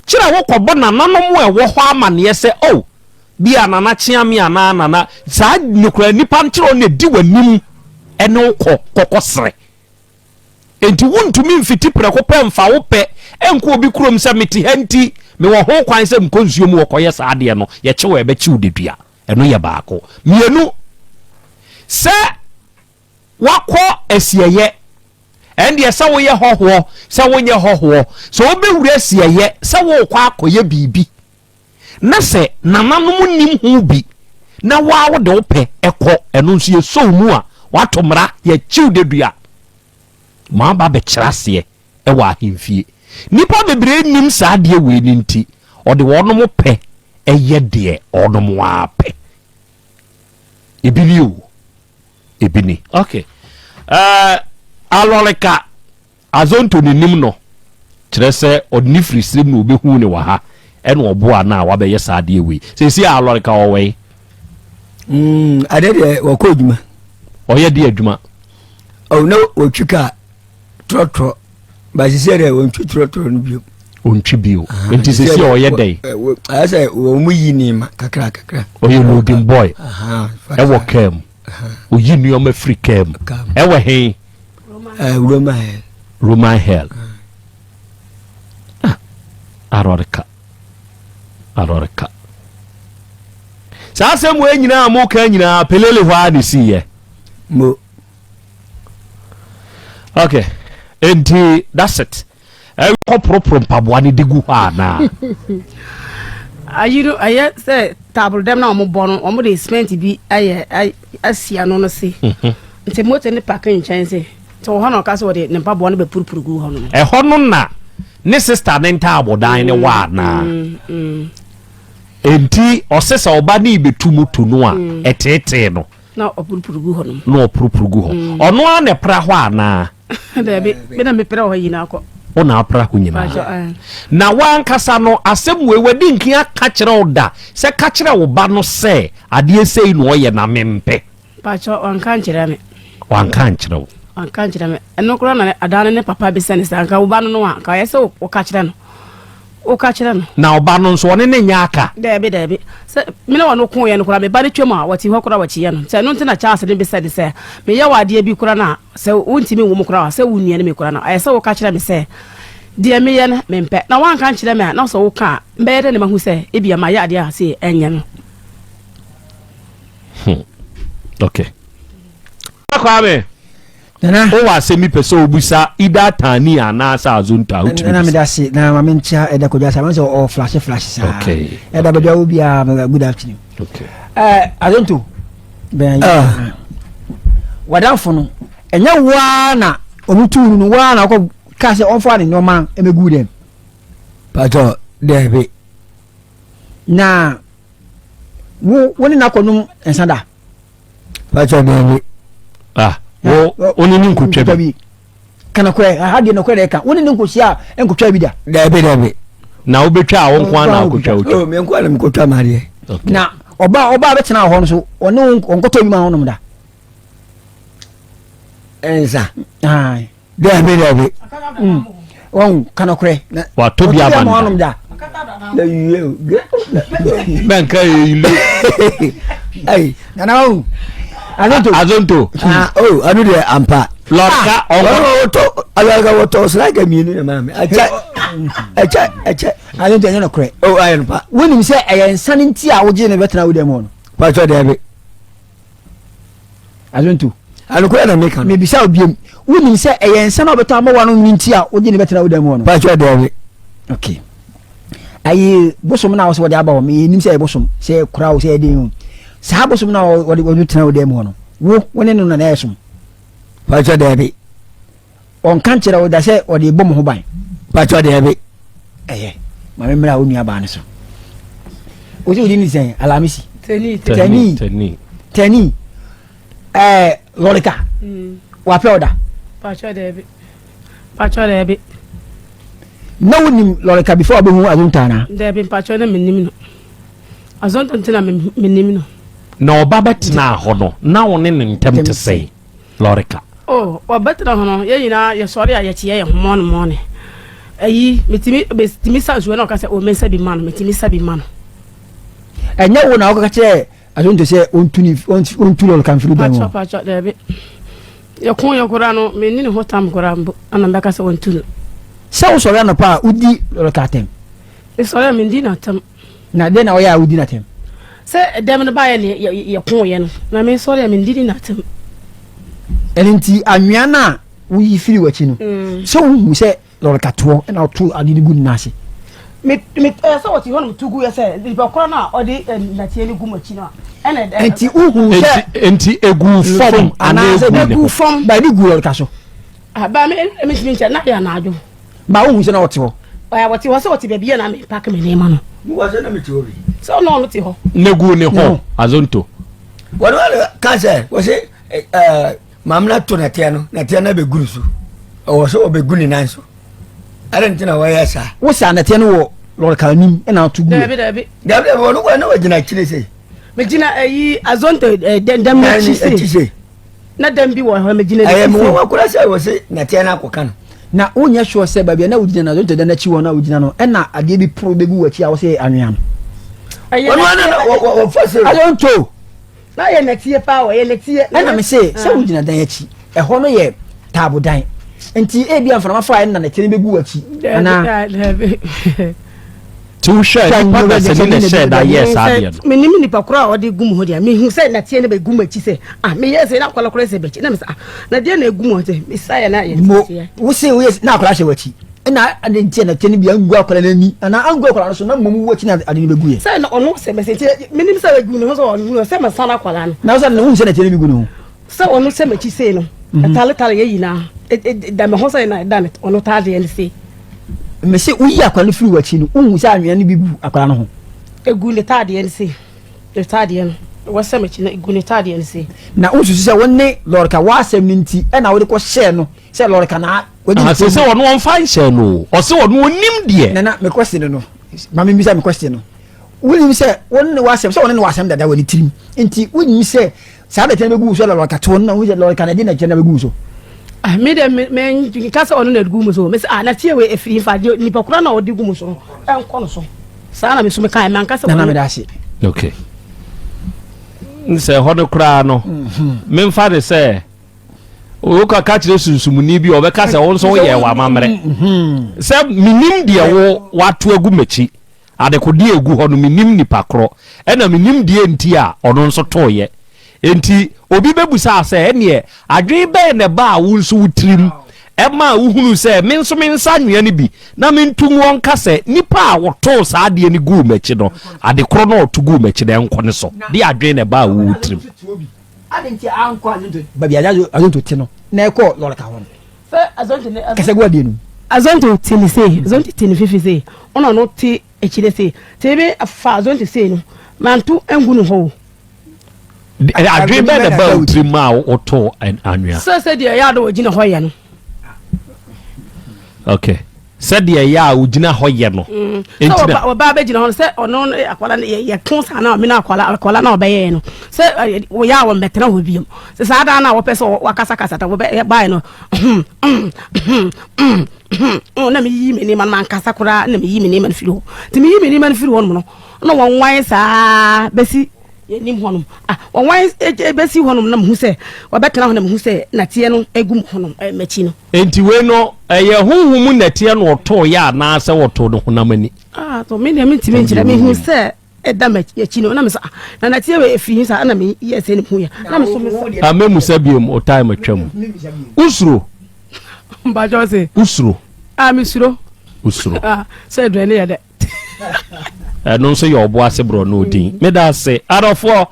kyerɛ wokɔbɔ nananom a ɛwɔ hɔ amanneɛ sɛ, oh, bi a nana kyeame anaa nana saa nokora nnipa nkyerɛ wo na ɛdi w'anim ɛne wo kɔ kɔkɔ serɛ. Enti wontumi mfiti prɛko pɛ mfa wo pɛ nkɔ obi kurom sɛ mete ha nti mewɔ ho kwan sɛ mekɔ nsuo mu wɔkɔyɛ saa adeɛ no, yɛkye wo a ɛbɛkye wo dedua. Ɛno yɛ baako. Mmienu, sɛ Woakɔ asiɛyɛ, ɛndeɛ sɛ woyɛ hɔhoɔ sɛ wonyɛ hɔhoɔ, sɛ wobɛwura asiɛyɛ sɛ worekɔ akɔyɛ biribi na sɛ nananom nnim ho bi na woa wode wo pɛ kɔ, ɛno nso yɛsɔ wo mu a, woato mmara, yɛkyiw dedua. Moaba abɛkyerɛ aseɛ wɔ ahemfie. Nnipa bebree nnim saa adeɛ wei no nti, ɔde wɔnom pɛ yɛ deɛ wɔnom ara pɛ. Ebi ni o. Ebi ni. Ok. Uh, alɔreka azonto ne nim no kyerɛ sɛ ɔde ne firi serem na ɔbɛhu ne wɔ ha ɛna ɔboa no a wabɛyɛ saa adeɛ wei. Seesei a alɔreka ɔwɔ yi. Mm, adeɛ deɛ wɔkɔ adwuma. Ɔyɛ deɛ adwuma. Ɔwɔ na wɔtwi kaa trɔtrɔ ba sisi deɛ wɔntwi trɔtrɔ no bio. Ɔntwi bio. Nti sisi a ɔyɛ dɛn? Ayɛ sɛ wɔn mu yi nneɛma kakra kakra. Ɔyɛ loading boy. Ɛwɔ kaa mu. Oyi nneɛma firi kaa mu. Ɛwɔ he? Roman hell. Roman hell. Ah, arɔreka. Arɔreka. Saa asɛm wei nyinaa a moka nyinaa pelele hɔ a na ɛsiiɛ. Mo. Okay. Enti that's it. Ɛkɔ poroporo mpaboa no de gu hɔ anaa? Ayi no ɛyɛ sɛ taabolo dɛm na wɔn bɔ no wɔn de cement bi ayɛ asi ano no se mhm. nti moto ne pake nkyɛn se nti wɔ hɔ na ɔka sɛ wɔde ne mpaboa no bɛpurupuru gu hɔ no. Ɛhɔ no na ne sista ne ntaabodan ne wɔ anaa? Mm, mm. Nti ɔse sɛ ɔba ne bɛtu moto no a ɛteetee no. Na ɔpurupuru gu hɔ nom. Na ɔpurupuru gu hɔ. Ɔno ara na ɛpra hɔ anaa? Daabi, me na mepra hɔ nyinaa kɔ. Wo na apra hɔ nyinaa. Na w'ankasa no, asɛm wei wadi nkan aka kyerɛ wo da sɛ ka kyerɛ wo ba no sɛ adeɛ sei na ɔyɛ na mempɛ? Mpakyɛ, wanka ankyerɛ me. Wanka ankyerɛ wo? Wanka ankyerɛ me. Ɛno koraa na adaa no ne papa bisa ne sɛ anka wo ba no no a, anka ɔyɛ sɛ woka kyerɛ no. Woka kyerɛ no. Na ɔba no nso, ɔne no nyɛ aka? Daabi, daabi. Sɛ me ne ɔno koeɛ no koraa, me ba no twam a, ɔte hɔ koraa wɔkyeɛ no. Sɛ ɛno nti na Charles no bisa no sɛ, meyɛ wo adeɛ bi koraa no a, sɛ wontumi nwo mu koraa a, sɛ wo nua ne me koraa no, ɛyɛ sɛ woka kyerɛ me sɛ, deɛ meyɛ no, mempɛ. Na woanka ankyerɛ me a, na sɛ woka a, mɛyɛ dɛn na mahu sɛ ebia mayɛ adeɛ a sei ɛnyɛ no? Hmm. Okay. Kwame. Nana. Wowɔ asɛm bi pɛ sɛ wobisa either Tani anaasɛ Azonto a, wotumi Nana bisa. meda ase na ma menkyia ɛda kwadwo ase ama sɛ ɔ flashe flashe saa. Okay. Ɛda baabi a wo biara good afternoon. Okay. Eh, Azonto bɛn Ah. wadamfo no ɛnyɛ woa na ɔno tuu no no woa na wokɔ kaa sɛ ɔmfa ne nneɛma ɛmɛgu dɛm. Patɔ dɛbi. Na wo wo ne no akɔnom nsa da. Pàtó dɛbi. Ah, wo wo ne ne nkotwa bi. Ka nokorɛ, aha deɛ nokorɛ na ɛka. Wo ne ne nkɔhyia a nkotwa bi da. Dɛbi dɛbi. Na wobɛtwa a wo nko ara na wokotwa wotwa. Oh, me nko ara na mekotwa m'adeɛ. Okay. Na ɔba ɔba bɛtena hɔ no so, ɔne wo ɔnkɔtɔ bi ma wonom da. Nsa. Ae. Daabi daabi. Mm. Wɔn ka nokorɛ. Watɔ bi ama no da. Bɛnka yɛ Ayi. Nana wɔn. Azonto. Azonto. Ah oh anu deɛ ampa. Lɔrika ɔnkɔ. Wɔtɔ alɔrika wɔtɔ siraka mmienu na maame ɛkyɛ ɛkyɛ ɛkyɛ. Azonto ɛnyɛ nokorɛ. Oh ayɛ no pa. Wonim sɛ ɛyɛ nsa ne nti a wogye ne bɛtena wo dɛm hɔ no. Pàtó daabi. Azonto. Anokorɛ na meka no. Mebisa wo biom. Wonim sɛ ɛyɛ nsa na ɔbɛtɔ ama woanom no nti a wogye ne bɛtena wo dan mu hɔ no? Pakyɛ daabi. Okay. Ayi bosom na wɔsɛ wɔde aba hɔ. Menim sɛ ɛyɛ bosom, sɛ ɛyɛ kora o, sɛ ɛyɛ den o. Saa bosom na wɔde wɔde tena wo dan mu hɔ no, wo wo ne no na na ɛyɛ som. Pakyɛ daabi. Ɔnka nkyerɛ wo da sɛ ɔde bɔ mo ho ban. Pakyɛ daabi. Ɛyɛ. Ma me mmra wo nua baa no so. Wo sɛ wodi ne sɛn? Alamisi. Tani. Tani. Tani. Tani. Ɛɛ lɔrika. Mm. Wapɛ ɔda. Pakyɛ daabi. Pakyɛ daabi. Na wonim lɔrika before wobɛhu Azonto anaa? Daabi mpakyɛ na menim no. Azonto nti na menim no. Na ɔba bɛtenaa hɔ no, na wo ne ne ntam te sɛn? Lɔrika. Oh, wɔbɛtena ho no, yɛn nyinaa yɛsɔre a yɛkyeɛ yɛn ho mɔne mɔne. Ayi, metumi, metumi sa nsuo na ɔka sɛ, oh, mensa bi ma no, metumi sa bi ma no. Ɛnyɛ wo na wokɔka kyerɛ Azonto sɛ ɔntu ne ɔntu lɔrika mfiri dan mu? Pakyɛ, pakyɛ, daabi. Yɛko yɛ koraa no, menni ne ho tam koraa mpo, ɛna mbɛka sɛ ɔntu no. Sɛ wosɔre anɔpa a, wodi lɔrika atɛm? Mesɔre a, mendi no atɛm. Na dɛn na ɔyɛ a wodi no atɛm? Sɛ dɛm no baeɛ ne yɛkoeɛ no, na mesɔre a mendidi no atɛm. Ɛno nti anwea no a woyi firi w'akyi no, mm. sɛ wohu sɛ lɔrekatoɔ na ɔto ade no gu ne nan ase. Me me ɛɛ sɛ ɔte hɔ nom to gu yɛ sɛ nipa korɔ no a ɔde nnateɛ no gu mu akyi no a ɛna ɛɛ. Nti wohu sɛ. Nti egu fam anaa egu ne ho. Egu fam. Baabi gu lɔreka so. Aba me me ntumi nkyɛn na yɛ anadwo. Ba wohu sɛ na ɔte hɔ. Ɔyɛ wɔte hɔ sɛ ɔte baabi a na me pack me nneɛma no. Wɔ sɛ na me te hɔ bi. Sɛ ɔno ɔno te hɔ. Ne gu ne ho azonto. Wɔn wɔn ka sɛ wɔsɛ ɛɛ maame na to nɛteɛ no nɛteɛ no bɛ gu ne so ɔwɔ sɛ ɔbɛ gu ne nan so ɛdɛ nti na wɔyɛ saa. Wosa nɛteɛ no wɔ lɔri kan anim ɛna ato gu. Dabi dabi. Dabi dabi wɔn wɔn na wɔgyina akyire sɛ. Megyina ɛyi azonto ɛɛ dɛm akyi se. Na dɛm bi wɔ hɔ megyina n'akyi sɛ. Ɛyɛ me nwanwa koraa sɛ wɔse nɛteɛ no akɔka no. Na wonyɛ sure sɛ baabi a na wogyina no, Azonto dan no akyi hɔ no a wogyina no, ɛna adeɛ bi poro bɛgu w'akyi a wose anwea no. Ɛyɛ Ɔno ara na wɔfa sɛ. Azonto! Na ɛyɛ nɛteɛ paa o, ɛyɛ nɛteɛ. Ɛna me se, sɛ wogyina dan akyi, ɛhɔ no yɛ taabodan. Nti ebia mframa fa a ɛna nɛteɛ no bɛgu w'akyi. Anaa? Daabi. Nti wohwɛ nipa dasani na ɛhyɛɛ da yɛɛ saa adeɛ no. Menim nipa korɔ a ɔde gu mu hɔ deɛ mehu sɛ nɛteɛ no bɛgu m'akyi sɛ ah meyɛ sɛ na akwadaa korɔ sɛ bɛkyi na mesɛ ah na deɛ na ɛgu mu hɔ sɛ mesaeɛ na yɛ Mo wo se woyɛ na akwadaa hyɛ w'akyi ɛna ade nti a nɛteɛ no bi angu akwadaa no ani anaa angu akwadaa no so na mmom w'akyi na ade no bɛgu yɛ. Sɛ na ɔno sɛ mɛsɛ nti menim sɛ ɛgu ne ho sɛ ɔno sɛ mɛsa no akwadaa no. Na wo sɛ wohu sɛ nɛteɛ no bi gu ne ho. Sɛ ɔno hyɛ m'akyi sei no, ɛtaletale yɛ nyinaa, ɛda me ho sɛ na ɛda ɔno taadeɛ no sei. Mese woyi akwadaa no firi w'akyi no, wohu sɛ anwea no bi gu akwadaa no ho? Egu ne taadeɛ no sei, ne taadeɛ no, wɔhyɛ m'akyi no, egu ne taadeɛ no sei. Na wosusu sɛ wo ne Lɔrika w'asɛm no nti ɛna wode kɔhyɛɛ no sɛ Lɔrika na wadi ne Sɛ sɛ ɔno ɔmfa nhyɛɛ no o, ɔse ɔno ɔnim deɛ. Nana, me question no, ma membisa me question no. Wonim sɛ wo ne w'asɛm, sɛ ɔne ne w'asɛm dada wɔ ne tirim, nti wonim sɛ Saa dɛkyɛ no bɛgu wo so na lɔrika to no na wohu sɛ lɔrika na ɛde dɛkyɛ no bɛgu wo so. Ah, me de me me nka sɛ ɔno na ɛgu mu so. Me sɛ ah na tie wei efiri nfa deɛ nipa koro na ɔde gu mu so no. Ɛnkɔ no so. Saa na me nso mekaeɛ, manka sɛ Nana wɔne. meda ase. Okay. Sɛ ɛhɔ no koraa no, memfa ne sɛ woka ka kyerɛ sunsumuni bi a ɔbɛka sɛ wo nso woyɛ w'amammerɛ. Sɛ menim deɛ wo wato agu m'akyi, adekodeɛ egu hɔ no menim nipa korɔ, ɛna menim deɛ nti a ɔno nso tooyɛ. Enti obi bɛbusaa sɛ, Ɛnneɛ, adwene bɛn na ɛbaa wo nso wo tirim ɛmaa wohunuu sɛ me nso me nsa anwea no bi na mentu nguo nka sɛ nipa a ɔtoo saa adeɛ no guu m'akyi no, ade korɔ no a ɔto guu m'akyi no ɛnkɔ ne so? Deɛ adwene na ɛbaa wo wo tirim? Adɛn nti ankɔ Azonto baabi a Azonto te no na ɛkɔɔ lɔre ka hɔ no? Sɛ Azonto ne Kasa gu adeɛ no mu. Azonto te ne sei, Azonto te ne fifi sei, ɔna ɔno te akyire sei. Te me fa Azonto sei no, manto angu no hɔ o. Adwene bɛn na ɛbaa wo tirim a wotoo anwea? Sɛ sɛdeɛ ɛyɛ a na wɔgyina hɔ yɛ no. Okay. Sɛdeɛ ɛyɛ a wogyina hɔ yɛ no. Mm. Sɛ ɔbaa bɛgyina hɔ no sɛ ɔno akwadaa no yɛko saa na ɔmene akwadaa akwadaa na ɔbɛyɛɛ no sɛ wɔyɛ a wɔmmɛtena hɔ biom sɛ saa daa no a wɔpɛ sɛ wakasakasa ta wɔbɛbaeɛ no na meyiyi me nneɛma no mankasa koraa na meyi me nneɛma no firi hɔ nti meyi me nneɛma no firi hɔ nom no na wɔnwan saa bɛsi Yɛnnim hɔnom. Ah, wɔn bɛsi hɔnom na mehu sɛ wɔbɛtena hɔ na mehu sɛ nɛteɛ no gu mu hɔnom, eh, m'akyi no. Enti wei no, ɛyɛ honhom mu nɛteɛ na ɔtooeɛ anaasɛ wɔtoo no honam ani? Ah, so me deɛ mentumi nkyerɛ. Mehu sɛ ɛda m'akyi no, na me sɛ, ah, na nɛteɛ wei ɛfiri he saa? Ɛna meyɛɛ sɛ ne mehuiɛ. Na me so me sɛ. Ah, mɛmusa biom, o time atwam. Wosuro? Mpakyɛw se. Wosuro? Ah, mesuro. Wosuro? Ah, sɛ aduane yɛ dɛ. ɛno nso yɛ ɔbo ase borɔ no odin meda ase adɔfoɔ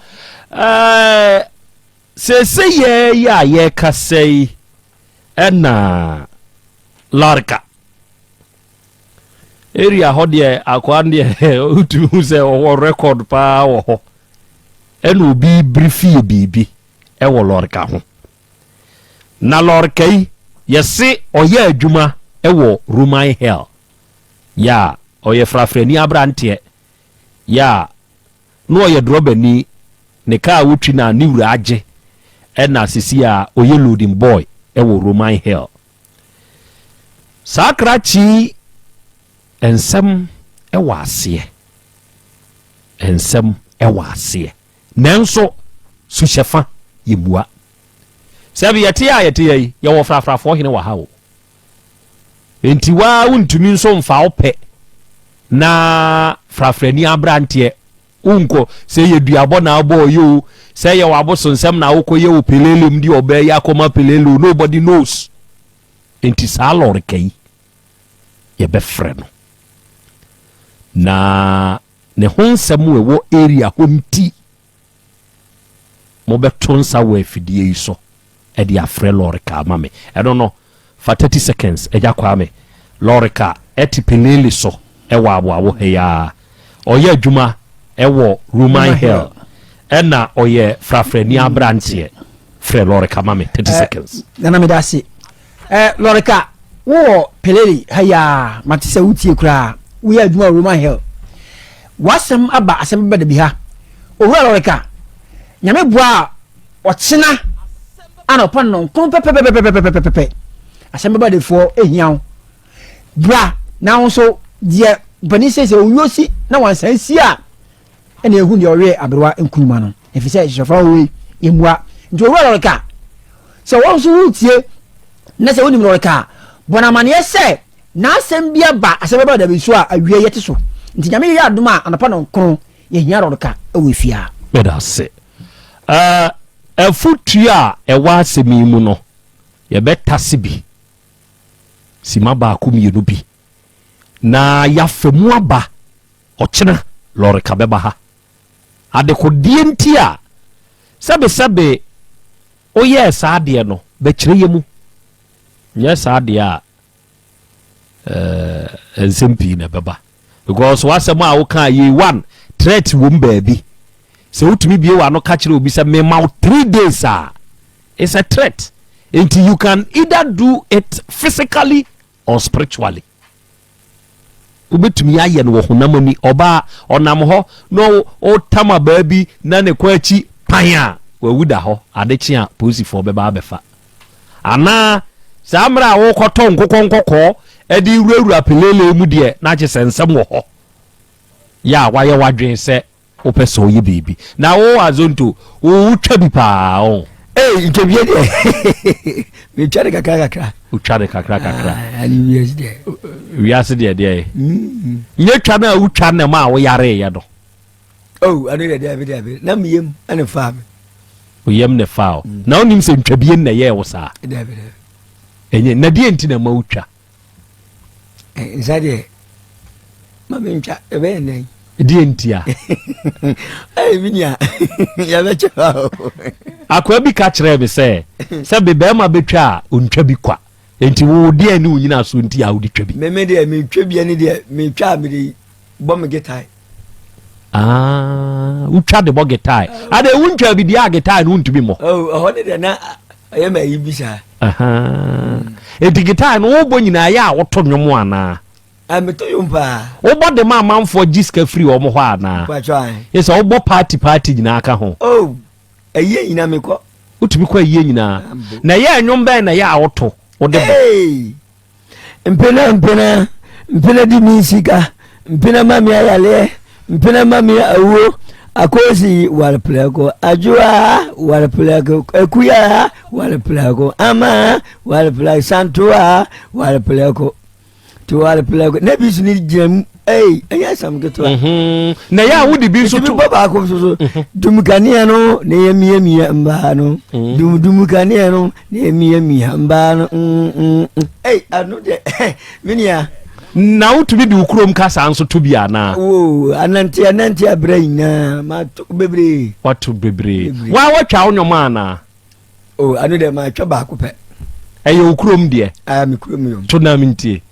ɛɛ sese yɛ yi a yɛkasa yi ɛna larka area hɔ deɛ akoa no deɛ wotumi hu sɛ ɔwɔ record paa wɔ hɔ ɛna obi biri fie biribi ɛwɔ lɔrka ho na lɔrka yi yɛse ɔyɛ adwuma ɛwɔ roman hell Yɛ a ɔyɛ frafrani aberanteɛ. Yɛ a na ɔyɛ drɔbani, ne kaa a ɔtwi no a ne wura agye ɛna sisi a ɔyɛ loading boy wɔ Roman Hill. Saa krakye yi nsɛm wɔ aseɛ, nsɛm wɔ aseɛ nanso suhyɛfa yɛmmua. Sɛbi yɛte a yɛte ha yi, yɛwɔ frafrafoɔ hene wɔ ha o. Enti wo ara wontumi nso mfa wo pɛ na frafrani aberanteɛ wonkɔ sɛ yɛ duabɔ na wobɔ ɔyɛ o sɛ yɛ w'abosonsɛm na wokɔyɛ o pelele mu deɛ ɔbaa yi akɔma pelele o nobody knows enti saa lɔreka yi yɛbɛfrɛ no na ne ho nsɛm ɛwɔ area hɔ nti Mobɛto nsa wɔ afidie yi so de afrɛ lɔre kaa ama me. Ɛno no, fa 30 seconds, Agya Kwame. Lɔre kaa te Pelele so wɔ Aboabo ha yi ara. Ɔyɛ adwuma wɔ Roman Hill. Ɛna ɔyɛ frafrani aberanteɛ. Frɛ lɔre kaa ma me, 30 seconds. Nana meda ase. Eh, Lɔreka, wowɔ Pelele ha yi ara, mate sɛ wotie koraa. Woyɛ adwuma wɔ Roman Hill. W'asɛm aba asɛm bɛba da bi ha. Owura Lɔreka, Nyame boa a, ɔkyena anɔpa nnɔnkron pɛpɛpɛpɛpɛpɛpɛ, asɛm bɛba defoɔ ehia wo. Bra na wo nso deɛ mpanin sɛ sɛ owuo si na wansan si a, ɛna ehu deɛ ɔwe aberewa nkunuma no ɛfiri sɛ hyɛfa wei yɛmmua nti owura lɔreka sɛ wɔn nso wotie na sɛ wonim lɔreka a bɔ no amaneɛ sɛ n'asɛm bi aba asɛm bɛba dabi so a awie yɛte so nti nyame yɛ adom a anɔpa nɔnkron yɛhia lɔreka ɛwɔ efie a. Meda ase. Afotuo a ɛwɔ asɛm yi mu no, yɛbɛtase bi, simma baako mmienu bi, na yɛafa mu aba. Ɔkyena lɔreka bɛba ha. Adekodeɛ nti a sɛbesɛbe woyɛɛ saa adeɛ no, bɛkyerɛ yɛ mu. Nyɛ saa deɛ a, eh, nsɛm pii na ɛbɛba. Because w'asɛm a wokaa yei, one, threat wom baabi. Sɛ wotumi bie w'ano ka kyerɛ obi sɛ mema wo 3 days a, it's a threat. Nti you can either do it physically or spiritually. Wobɛtumi ayɛ no wɔ honam ani. Ɔbaa, ɔnam hɔ na ɔtam abaa bi na ne kɔn akyi pan a, wawu da hɔ. Ade kye a, polisifoɔ bɛba abɛfa. Anaa saa mmerɛ a wokɔtɔ nkokɔ nkɔkɔɔ de wurawura pelelee mu deɛ, na agye sɛ nsɛm wɔ hɔ. Yɛ a wayɛ w'adwene sɛ wopɛ sɛ ɔyɛ biribi. Na wo Azonto, wo wotwa bi paa o. Ee, ntwabie deɛ metwa no kakra kakra. Wotwa no kakra kakra. Ah, ɛne wiase deɛ. Wiase deɛ deɛ. Mm. Nyɛ twa no a wotwa no ma a woyareeɛ no. Oh, ɛno deɛ deɛ deɛ na meyam ɛne faa me. Oyam ne faa o. Mm. Na wonim sɛ ntwabie na ɛyɛɛ wo saa. Dabi dabi. Ɛnyɛ na deɛ nti na ma wotwa. Eh, nsa deɛ ma mentwa ɛbɛyɛ nnɛn. Deɛ nti a. Ɛyɛ mi nua yɛbɛkyɛ wa o. Akoa bi ka kyerɛɛ me sɛ sɛ be bɛrima bɛtwa a ɔntwa bi kwa nti wo deɛ ne wo nyina so nti a wode twa bi. Meme deɛ metwa bi ne deɛ metwa a mede bɔ me gitae. Ah, wotwa de bɔ gitae. Ade wontwa bi deɛ a gitae no wontumi mmɔ. Oh, ɛhɔ ne deɛ na ɛyɛ ma ayi bi saa. Enti gitae no wobɔ nyinaa yɛ a woto nnwom anaa? Ah, meto nnwom paa. Wobɔ de ma amanfoɔ gye sika firi wɔn hɔ anaa? Yɛ sɛ wobɔ party party nyinaa ka ho. Oh, ayie nyinaa mekɔ. Wotumi kɔ ayie nyinaa. Na ɛyɛ nnwom bɛn na ɛyɛ a woto wode bɔ? Hey! Mpena mpena mpena di mi sika mpena ma mi ayaleɛ mpena ma mi awuo akosi ware prɛko adwoa ware prɛko akuya ware prɛko ama ware prɛko santoa ware prɛko to ware prɛko na bi so ne gyina mu ei ɛnyɛ asɛm ketewa mhm. na ɛyɛ a wode bi nso to bɔ baako so so mhm. dum kanea no na yɛmiamia mbaa no mhm. dum dum kanea no na yɛmiamia mbaa no mm, mm, mm. ei ano deɛ me nua na wotumi de wo kurom kasa nso to bi anaa wo anante anante abrɛ nyinaa mato bebree wato bebree wa watwa wo nnwom anaa O, ano deɛ matwa baako pɛ. Ɛyɛ wo kurom deɛ? Ah, me kurom yom. To na mentie.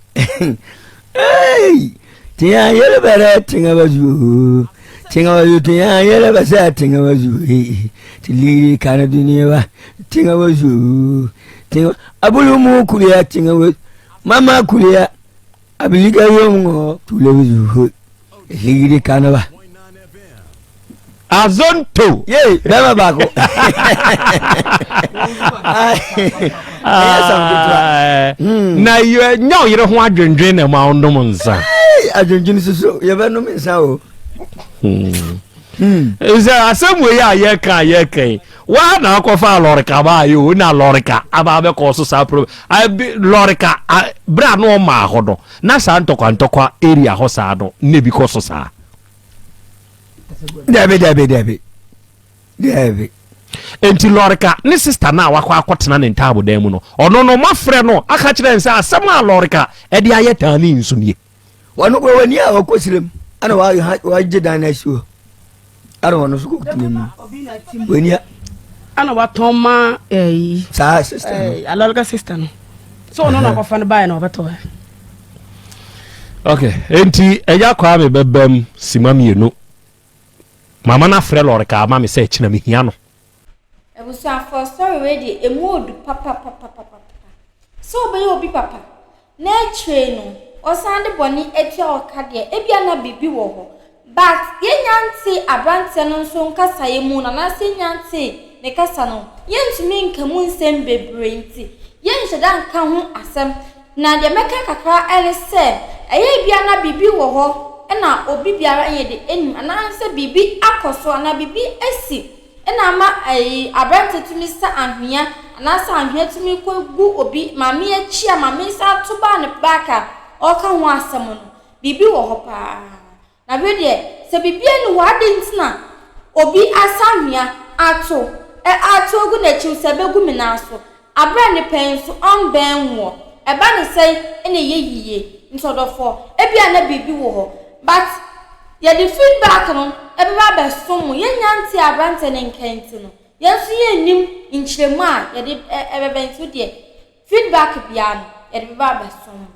Hey! Tiɲɛ yɛlɛ bɛrɛ tiŋa ba zuo. Tiŋa ba zuo, tiɲɛ yɛlɛ bɛ sɛ tiŋa ba zuo. Ti liiri kana duniya ba tiŋa ba zuo. Tiŋa abulu mu kuliya tiŋa ba mama kuliya abiliga yom ŋɔ tule ba zuo. Ligiri kana ba. Azonto. Yei bɛrima baako. Hmm. Na yɛ nya ɔyere ho adwendwen na ɛma ɔnom nsa. Adwendwen soso yɛbɛnom nsa o. Hmm. Hmm. Sɛ asɛm wei a yɛka a yɛka yi waa na akɔfa lɔrika baa yi o na lɔrika aba abɛkɔ so saa problem lɔrika bere a na ɔmaa hɔ no na saa ntɔkwa ntɔkwa area hɔ saa no na ebi kɔ so saa. Dabi dabi dabi dabi. Enti Lɔrika ne sista no a wakɔ akɔtena ne ntaabodan mu no, ɔno no moafrɛ no aka kyerɛ no sɛ asɛm a Lɔrika de ayɛ Taani nso nie. Wɔn kɔ wɔn ni a wɔkɔ sirem ɛna wɔagye dan no asi hɔ ɛna wɔn nso kɔ tena mu wɔn ni a. Ɛna watɔn ma ɛyi. Saa sista no. Alɔrika sista no. So ɔno na ɔkɔfa no baeɛ na ɔbɛtɔ ɛ. Ok, enti ɛya Kwame bɛbam sima mienu. Mama no afrɛ lɔre kaa ama me sɛ kyena mehia no. Abusuafoɔ story wei deɛ ɛmu ɔdu papapapapapa. Sɛ wobɛyɛ obi papa na akyire no ɔsan de bɔne atua wo ka deɛ ebia na biribi wɔ hɔ But yɛnnya ntee aberanteɛ no nso nkasaeɛ mu no anaasɛ yɛnnya ntee ne kasa no, yɛntumi nka mu nsɛm bebree nti yɛnhyɛ da nka ho asɛm. Na deɛ mɛka kakra ne sɛ, ɛyɛ ebia na biribi wɔ hɔ na obi biara nyɛ de nnim anaasɛ biribi akɔ so anaa biribi asi na ama ɛyi aberanteɛ tumi sa anhwea anaasɛ anhwea tumi kɔ gu obi maame akyi a maame san to baa ne back a ɔreka ho asɛm no. Biribi wɔ hɔ paa. Na wei deɛ, sɛ biribiara nni hɔ a, adɛn nti na obi asa anwea ato ɛ ato agu n'akyi sɛ ɛbɛgu me nan so, aberɛ a nipa yi nso ɔmbɛn woɔ? Ɛba no sɛn na ɛyɛ yie? Nti ɔdɔfoɔ, ebia na biribi wɔ hɔ, but yɛde feedback no ɛbɛba abɛsom mo. Yɛnnya ntee aberanteɛ no nka nti no, yɛn nso yɛnnim nkyerɛmu a yɛde ɛbɛba nti wo deɛ, feedback biara no, yɛde bɛba abɛsom mo.